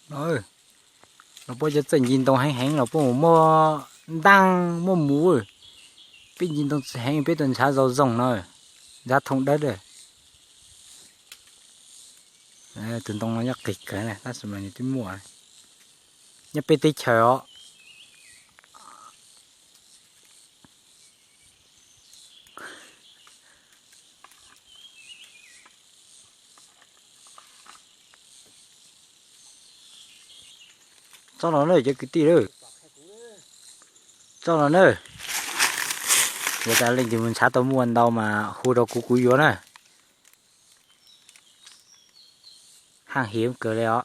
No, los puab cov txawj ncig ntoo heev heev los puab mus muaj ntaaj muaj mus. Peb ncig ntoo tsis heev peb tus ntshav zoo zoo no, ntshav thooj dawb. Tus ntoo no nyob qis kawg na tab sis mas nws twb muaj, nyob peb teb chaws os. Txhob los na cov kwv tij lauj, txhob los na. Yog tas leej twg mus ntshav tau muaj ntau mas hu rau kuv kuv yuav na. Haaj hiam kawg li os.